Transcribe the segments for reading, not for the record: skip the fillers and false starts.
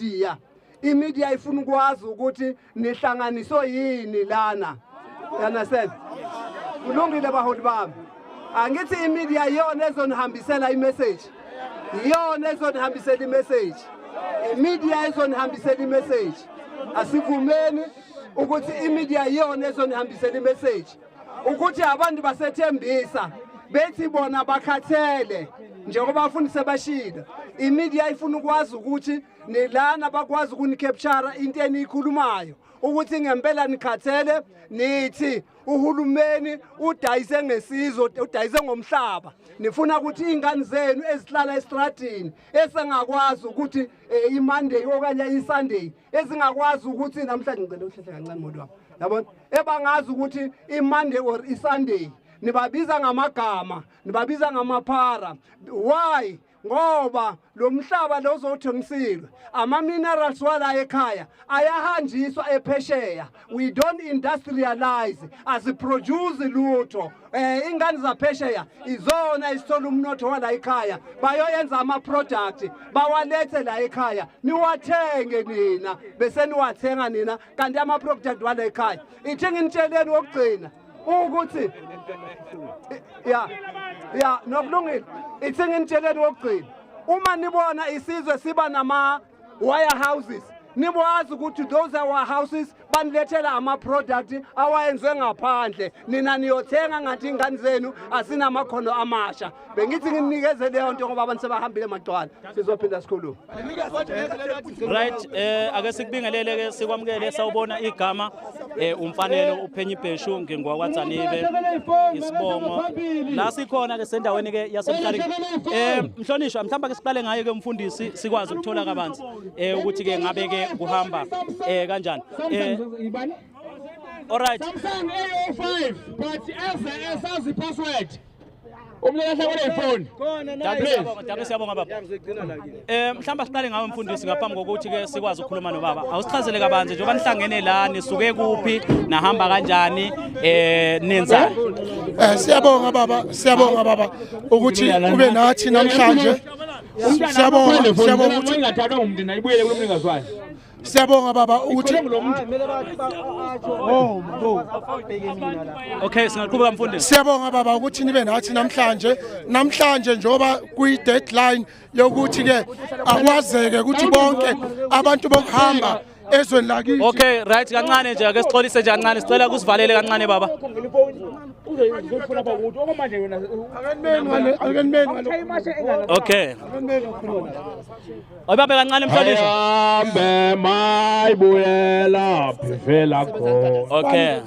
Imedia, imedia ifuna ukwazi ukuthi nihlanganiswe yini lana. You understand? Kulungile, baholi bami. Angithi imedia iyona ezonihambisela imessage, iyona ezonihambisela imessage, imedia ezonihambisela imessage. Asivumeni ukuthi imedia iyona ezonihambisela imessage ukuthi abantu baseThembisa bethi bona bakhathele njengoba abafundisi bashilo. Imedia ifuna ukwazi ukuthi nilana, bakwazi ukunicapture into eniyikhulumayo ukuthi ngempela nikhathele, nithi uhulumeni udayise ngesizwe, udayise ngomhlaba. Nifuna ukuthi iy'ngane zenu ezihlala estradini, esengakwazi ukuthi i-Monday okanye i-Sunday, ezingakwazi ukuthi namhlanje, ngicela uhlehle kancane muntu wami, yabona, ebangazi ukuthi i-Monday or i-Sunday, nibabiza ngamagama, nibabiza ngamaphara. Why? Ngoba lo mhlaba lo ozothengisile, ama-minerals wala ekhaya ayahanjiswa ephesheya. We don't industrialize, asiproduce lutho. Ingane zaphesheya izona isithola umnotho wala ekhaya, bayoyenza ama-product, bawalethe la ekhaya, niwathenge nina, bese niwathenga nina kanti ama-product wala ekhaya. Ithi nginitsheleni wokugcina ukuthi ya nokulungile. Ithi nginitsheleni wokugcina, uma nibona isizwe siba nama warehouses, nibazi ukuthi those are warehouses banilethela ama-product awayenziwe ngaphandle, nina niyothenga ngathi ingane zenu asinamakhono amasha. Bengithi nginikeze leyo nto ngoba abantu sebahambile magcwala, sizophinda sikhulume. Right, ake sikubingelele ke, sikwamukele. Sawubona, igama umfanelo uphenya ibheshu, ngingwakwaDzanibe isibongo. La sikhona ke sendaweni ke yaseMhlariki. Mhlonishwa, mhlawumbe ke siqale ngaye ke umfundisi, sikwazi ukuthola kabanzi ukuthi ke ngabe ke kuhamba kanjani. All right. Samsung A05, but eze esazi password. Umuntu olahlekele ifoni. Dankie, siyabonga, dankie, siyabonga baba. Mhlawumbe siqale ngawe mfundisi ngaphambi kokuthi ke sikwazi ukukhuluma nobaba. Awusichazele kabanzi njengoba nihlangene la, nisuke kuphi, nahamba kanjani, nenzani? Siyabonga baba, siyabonga baba ukuthi ube nathi namhlanje. Siyabonga, siyabonga ukuthi ingathathwa ngumuntu nayibuyele kulo mnikazi wayo. Siyabonga baba ukuthi Kulo muntu. Okay, singaqhubeka mfundisi. Siyabonga baba ukuthi nibe nathi namhlanje. Namhlanje njoba kuyi deadline yokuthi ke akwazeke ukuthi bonke abantu bokuhamba ezweni lakithi Okay, right, kancane nje ake sixolise nje kancane, sicela kusivalele kancane baba. Uzofuna pha ukuthi okwamanje wena Akenimeni ngalo. Okay. Ayibambe kancane mhlonishwa. Hambe mayibuyela phivela khona. Okay.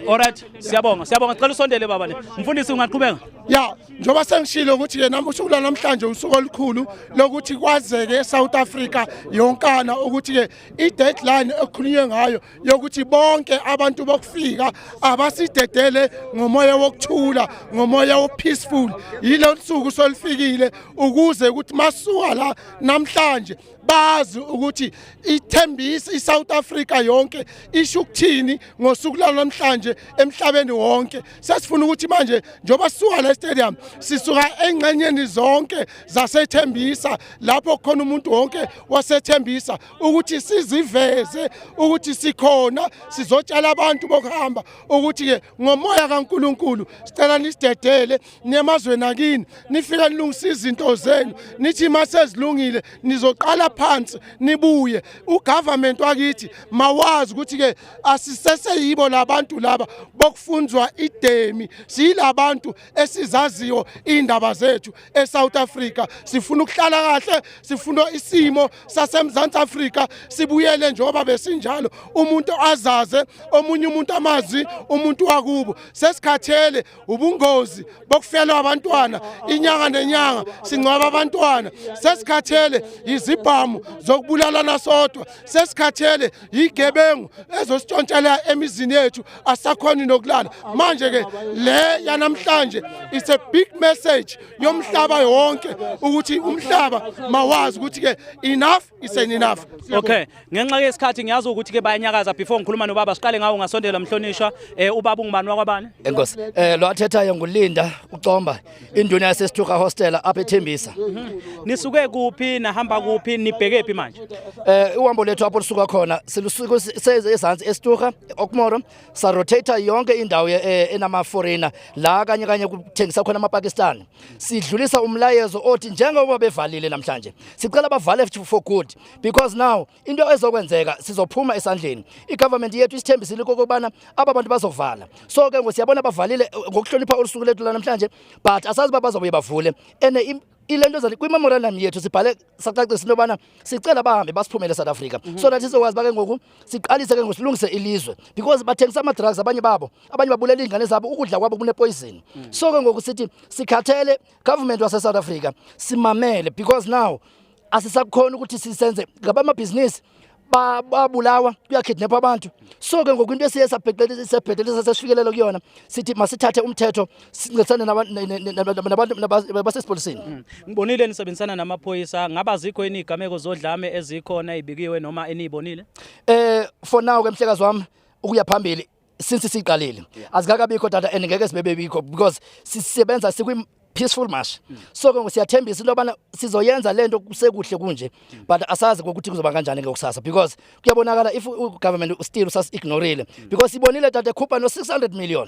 All right, siyabonga. Siyabonga. Sicela usondele baba le. Mfundisi, ungaqhubeka. Ya, njengoba sengishilo ukuthi ke usuku namhlanje usuku olukhulu lokuthi kwazeke eSouth Africa yonkana ukuthi ke i-deadline okukhulunywe ngayo yokuthi bonke abantu bokufika abasidedele ngomoya wokuthula, ngomoya wo-peaceful, yilo suku solufikile, ukuze ukuthi masuka la namhlanje bazi ukuthi ithembisa iSouth Africa yonke isho ukuthini ngosuku lwanamhlanje emhlabeni wonke. Sesifuna ukuthi manje njengoba sisuka la stadium, sisuka engxenyeni zonke zaseThembisa lapho khona umuntu wonke waseThembisa ukuthi siziveze ukuthi sikhona, sizotshala abantu bokuhamba ukuthi ke ngomoya kaNkuluNkulu sicela nisidedele nemazweni akini, nifike nilungise izinto zenu, nithi masezilungile nizoqala phansi nibuye. Ugovernment wakithi mawazi ukuthi ke asiseseyibo labantu laba bokufunzwa idemi, siyilabantu esizaziyo indaba zethu eSouth Africa. Sifuna ukuhlala kahle, sifuna isimo saseMzantsi Afrika sibuyele njengoba besinjalo, umuntu azaze omunye umuntu, amazi umuntu wakubo. Sesikhathele ubungozi bokufelwa abantwana, inyanga nenyanga singcwaba abantwana. Sesikhathele izibhamu zokubulalana sodwa, sesikhathele yigebengu ezositshontshela emizini yethu, asakhoni nokulala. Manje ke le yanamhlanje it's a big message yomhlaba yonke ukuthi umhlaba mawazi ukuthi ke enough is enough. Okay, ngenxa yesikhathi ngiyazi ukuthi ke bayanyakaza. Before ngikhuluma nobaba, siqale ngawo, ngasondela mhlonishwa. Ubaba ungubani, wakwabani? Enkosi. Lo athethayo nguLinda uComba, induna yaseSithuka Hostel apha eThembisa. Nisuke kuphi, nahamba kuphi, ni Nibheke phi manje? Uhambo lethu apho lisuka khona silusuka seze ezantsi eStuga Okmoro, sa rotate yonke indawo enama foreigner la kanye kanye kuthengisa khona amaPakistan. Sidlulisa umlayezo othi njengoba bevalile namhlanje, sicela bavale for good, because now into ezokwenzeka sizophuma esandleni. I-government yethu isithembisile kokubana aba bantu bazovala, so ke siyabona bavalile ngokuhlonipha olusuku lethu namhlanje, but asazi uba bazobuye bavule. And ile nto zathi kwi-memorandum yethu sibhale sacacisa into yobana sicela bahambe basiphumele eSouth Africa, so that sizokwazi uba ke ngoku siqalise ke ngoku silungise ilizwe, because bathengisa ama-drugs abanye babo, abanye babulela iy'ngane zabo, ukudla kwabo kunepoison. So ke ngoku sithi sikhathele, government wase-South Africa, simamele, because now asisakhona ukuthi sisenze ngabamabhizinisi babulawa, kuyakidnapha abantu. So ke ngoku into esiye sabhedelisa sesifikelele kuyona, sithi masithathe umthetho sincedisane nabantu basesipolisini. Ngibonile nisebenzisana namaphoyisa, ngaba zikho yini igameko zodlame ezikhona ezibikiwe noma eniyibonile? For now ke, mhlekazi wami, ukuya phambili since siqalile azikakabikho, tata, and ngeke sibe bikho because sisebenza sikwi peaceful march. So ke siyathembisa into yobana sizoyenza lento kusekuhle kunje, but asazi ukuthi kuzoba kanjani ngokusasa, because kuyabonakala if u-government still usasi-ignorile, because sibonile, tata, ekhupha no 600 million.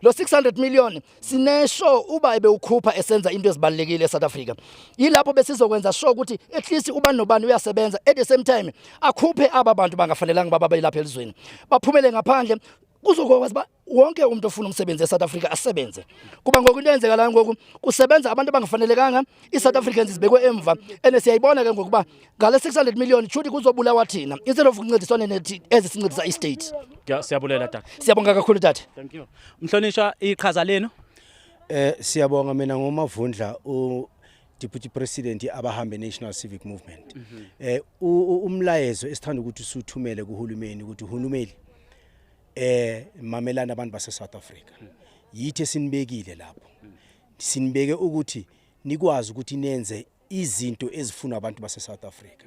Lo 600 million sinesho uba ebewukhupha esenza into ezibalulekile eSouth Africa, yilapho besizokwenza sure ukuthi at least ubani nobani uyasebenza, at the same time akhuphe aba bantu bangafanelanga baba belapha elizweni, baphumele ngaphandle, kuzokwazi ba wonke umuntu ofuna umsebenzi eSouth Africa asebenze. Kuba ngoku into eyenzekalayo ngoku kusebenza abantu abangafanelekanga, iSouth Africans zibekwe emva, and siyayibona ke ngokuba ngale 600 million shuthi kuzobulawa thina instead of kuncediswane nethi ezi sincedisa i-state. Siyabulela, tata. Siyabonga kakhulu, tata. Thank you. Mhlonishwa, iqhaza lenu? Siyabonga, mina ngoMavundla, u Deputy President abahambe National Civic Movement. Umlayezo esithanda ukuthi usuthumele kuhulumeni ukuthi uhulumeni mamelana abantu base South Africa. Yithi esinibekile lapho. Sinibeke ukuthi nikwazi ukuthi nenze izinto ezifunwa abantu base South Africa.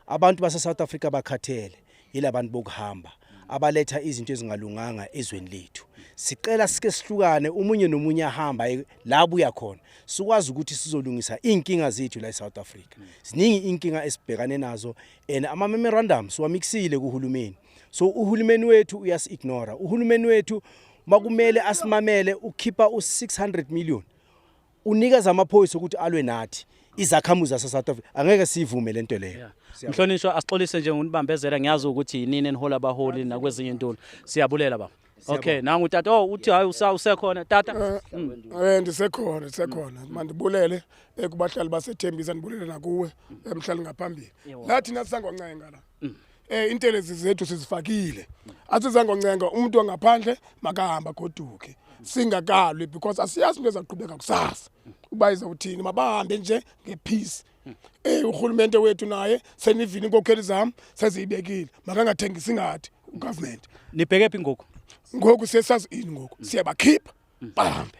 Abantu base South Africa bakhathele yilabantu bokuhamba abaletha izinto ezingalunganga ezweni lethu. Sicela sike sihlukane, umunye nomunye ahamba la buya khona, sikwazi ukuthi sizolungisa inkinga zethu la eSouth Africa. Ziningi inkinga esibhekane nazo, and ama memorandum siwamikisile kuhulumeni, so uhulumeni wethu uyasi-ignora. Uhulumeni wethu makumele asimamele, ukhipha u600 million, unikeza amaphoyisa ukuthi alwe nathi izakhamuzi zase-South Africa. Angeke siyivume lento leyo. Mhlonishwa, asixolise nje ngonibambezela, ngiyazi ukuthi yinini enihola abaholi nakwezinye intulo. Siyabulela, baba. Okay, nangu tata. Oh, uthi hayi usekhona tata. Ndisekhona, mandibulele kubahlali baseThembisa, ndibulele nakuwe emhlali ngaphambili. La thina sizangoncenga la. Intelezi zethu sizifakile. Asizangoncenga umuntu wangaphandle makahamba goduke. Singakalwi because asiyazi into ezaqhubeka kusasa. Uba izawuthini, mabahambe nje ngepeace. Urhulumente wethu naye senivile, inkokheli zam seziyibekile, makangathengisi ngathi ugovernment. Nibheke phi ngoku? Ngoku siyesazi ini, ngoku siyabakhipha bahambe.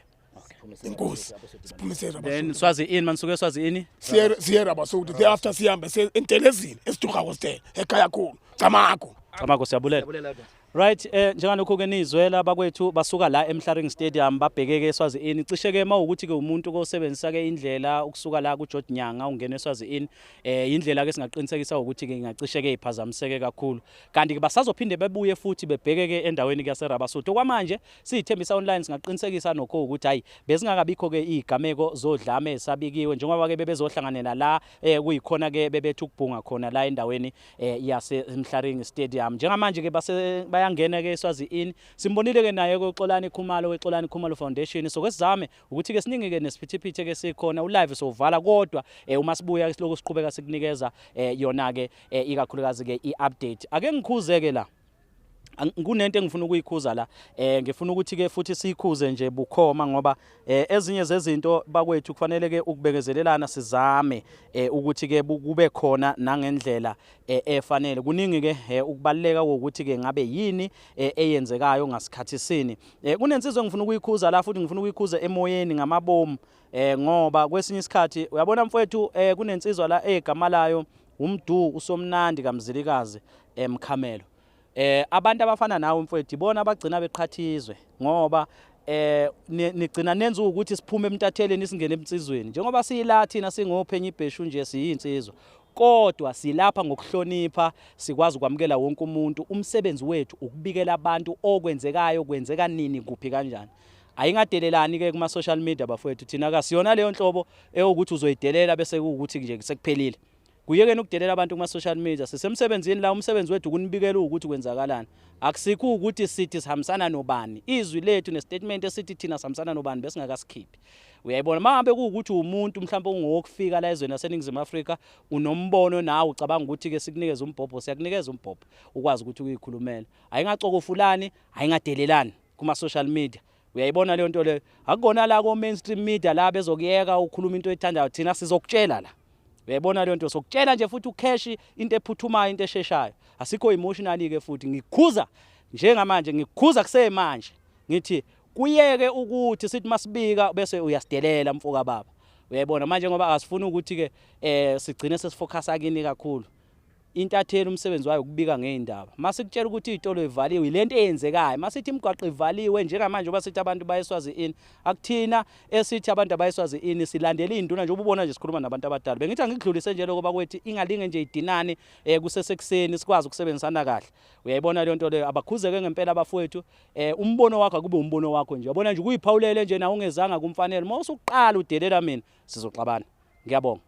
Inkosi siphumise. Then Swazi Inn, manisuke Swazi Inn. Siye Rabasotho, thereafter sihambe siye entelezini eStuga Hostel ekhaya khulu. Camagu. Camagu, siyabulela. Right, njengalokho ke nizwela bakwethu, basuka la eMhlaring Stadium babhekeke eSwazi Inn. Cishe ke mawukuthi ke umuntu kosebenzisa ke indlela ukusuka la kuGeorge Nyanga ungena eSwazi Inn, indlela ke singaqinisekisa ukuthi ke ingacishe ke iphazamiseke kakhulu. Kanti ke basazophinde bebuye futhi bebheke ke endaweni ke yaseRabasotho. Kwamanje siyithembisa online singaqinisekisa nokho ukuthi hayi bezingakabikho ke izigameko zodlame esabikiwe njengoba ke bebezohlanganela la kuyikhona ke bebethu ukubhunga khona la endaweni yaseMhlaring Stadium. Njengamanje ke base bayangena ke eSwazi Inn. Simbonile ke naye koXolani Khumalo weXolani Khumalo Foundation. So kwesizame ukuthi ke siningi ke nesiphithiphithi ke sikhona, ulive sovala, kodwa uma sibuya siloko siqhubeka sikunikeza yona ke ikakhulukazi ke iupdate. Ake ngikhuze ke la, kunento engifuna ukuyikhuza la, ngifuna ukuthi ke futhi siyikhuze nje bukhoma, ngoba ezinye zezinto bakwethu kufanele ke ukubekezelelana, sizame ukuthi ke kube khona nangendlela efanele. Kuningi ke ukubaluleka kokuthi ke ngabe yini eyenzekayo ngasikhathi sini. Kunensizwa engifuna ukuyikhuza la, futhi ngifuna ukuyikhuza emoyeni ngamabomu, ngoba kwesinye isikhathi uyabona mfowethu, kunensizwa la egama layo umdu usomnandi kaMzilikazi emkhamelo. Abantu abafana nawe mfowethu ibona abagcina beqhathizwe, ngoba nigcina nenza ukuthi siphume emtatheleni singene emsizweni, njengoba siyila thina singophenya ibheshu nje siyinsizwa. Kodwa silapha ngokuhlonipha, sikwazi ukwamukela wonke umuntu. Umsebenzi wethu ukubikela abantu okwenzekayo, kwenzeka nini, kuphi, kanjani. Ayingadelelani ke kuma social media bafowethu, thina kasiyona leyo nhlobo ewukuthi uzoyidelela bese kuwukuthi nje sekuphelile. Kuyekeni ukudelela abantu kuma social media, sisemsebenzini la, umsebenzi wethu ukunibikela ukuthi kwenzakalani. Akusikho ukuthi sithi sihambisana nobani. Izwi lethu nestatement esithi thina sihambisana nobani besingakasikhiphi. Uyayibona, mangabe kuwukuthi umuntu mhlawumbe ungowokufika la ezweni laseNingizimu Afrika, unombono nawe ucabanga ukuthi ke sikunikeze umbhobho, siyakunikeza umbhobho ukwazi ukuthi uyikhulumele. Ayingacokofulani, ayingadelelani kuma social media. Uyayibona leyo nto leyo. Akukona la ko mainstream media la bezokuyeka ukhuluma into oyithandayo, thina sizokutshela la. Uyayibona leyo nto, sokutshela nje futhi ucash, into ephuthumayo, into esheshayo. Asikho emotionally ke futhi. Ngikhuza njengamanje, ngikhuza kusemanje, ngithi kuyeke ukuthi sithi masibika bese uyasidelela mfoka baba. Uyayibona manje, ngoba asifuni ukuthi ke sigcine sesifocusa kini kakhulu. Intatheli umsebenzi wayo ukubika ngeindaba. Masikutshela ukuthi izitolo ivaliwe, ilento eyenzekayo. Masithi imigwaqo ivaliwe njengamanje, oba sithi abantu bayeswazi ini, akuthina esithi abantu abayeswazi ini, silandela induna nje ububona nje sikhuluma nabantu abadala. Bengithi angikudlulise nje lokho bakwethu, ingalinge nje idinane kusesekuseni, sikwazi ukusebenzisana kahle. Uyayibona leyo nto leyo. Abakhuzeke ngempela abafowethu. Umbono wakho akube umbono wakho nje, yabona nje ukuyiphawulele nje na ungezanga kumfanele. Uma usuqala udelela mina sizoxabana. Ngiyabonga.